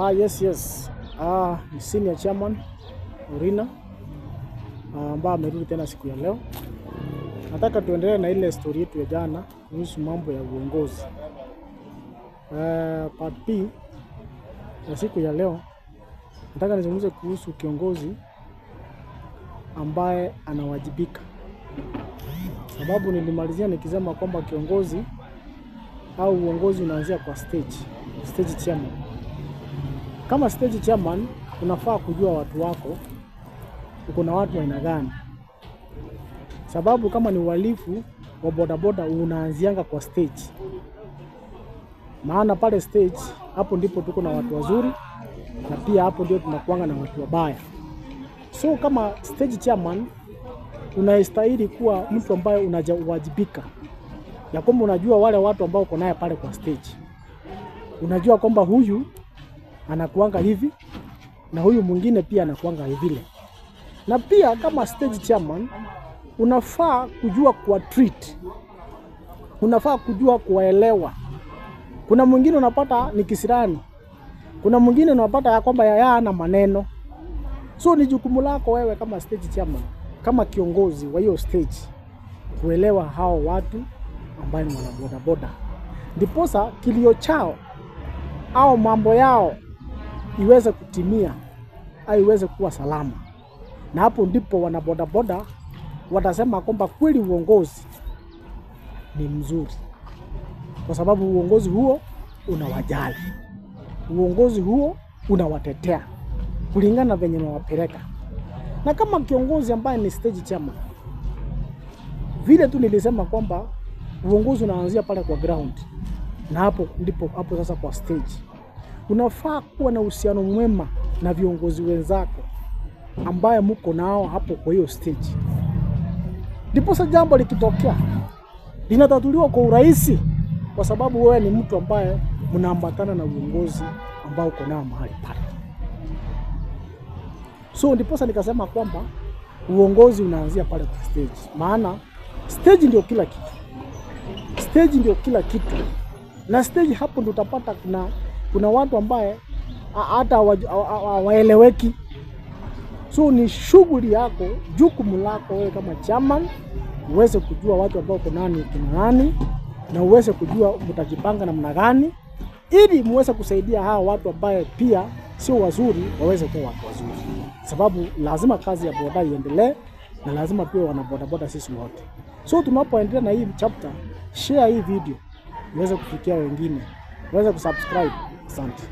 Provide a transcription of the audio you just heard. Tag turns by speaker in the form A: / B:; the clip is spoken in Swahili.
A: Yes. Ni senior chairman Orina ambaye amerudi tena siku ya leo. Nataka tuendelee na ile story yetu ya jana kuhusu mambo ya uongozi. Part B ya siku ya leo nataka nizungumze kuhusu kiongozi ambaye anawajibika, sababu nilimalizia nikisema kwamba kiongozi au uongozi unaanzia kwa stage, stage chairman. Kama stage chairman unafaa kujua watu wako, uko na watu aina gani, sababu kama ni uhalifu wa bodaboda unaanzianga kwa stage, maana pale stage hapo ndipo tuko na watu wazuri na pia hapo ndio tunakuanga na watu wabaya. So kama stage chairman unastahili kuwa mtu ambaye unawajibika, ya kwamba unajua wale watu ambao uko naye pale kwa stage, unajua kwamba huyu anakuanga hivi na huyu mwingine pia anakuanga vile. Na pia kama stage chairman unafaa kujua kuwa treat, unafaa kujua kuwaelewa. Kuna mwingine unapata ni kisirani, kuna mwingine unapata ya kwamba yaya ana maneno. So ni jukumu lako wewe kama stage chairman, kama kiongozi wa hiyo stage kuelewa hao watu ambao ni wanabodaboda, ndiposa kilio chao au mambo yao iweze kutimia au iweze kuwa salama, na hapo ndipo wanabodaboda watasema kwamba kweli uongozi ni mzuri, kwa sababu uongozi huo unawajali, uongozi huo unawatetea kulingana venye unawapeleka. Na kama kiongozi ambaye ni stage chairman, vile tu nilisema kwamba uongozi unaanzia pale kwa ground, na hapo ndipo hapo sasa kwa stage unafaa kuwa na uhusiano mwema na viongozi wenzako ambaye mko nao hapo kwa hiyo stage, ndiposa jambo likitokea linatatuliwa kwa urahisi, kwa sababu wewe ni mtu ambaye mnaambatana na uongozi ambao uko nao mahali pale. So ndiposa nikasema kwamba uongozi unaanzia pale kwa stage, maana stage ndio kila kitu, stage ndio kila kitu, na stage hapo ndio utapata kuna watu ambaye hata hawaeleweki. So ni shughuli yako, jukumu lako wewe kama chairman uweze kujua watu ambao uko nani kina nani, na uweze kujua mtajipanga namna gani ili muweze kusaidia hawa watu ambaye pia sio wazuri waweze kuwa watu wazuri, sababu lazima kazi ya boda iendelee na lazima pia wana bodaboda sisi wote. So tunapoendelea na hii chapter, share hii video iweze kufikia wengine, uweze kusubscribe. Asante.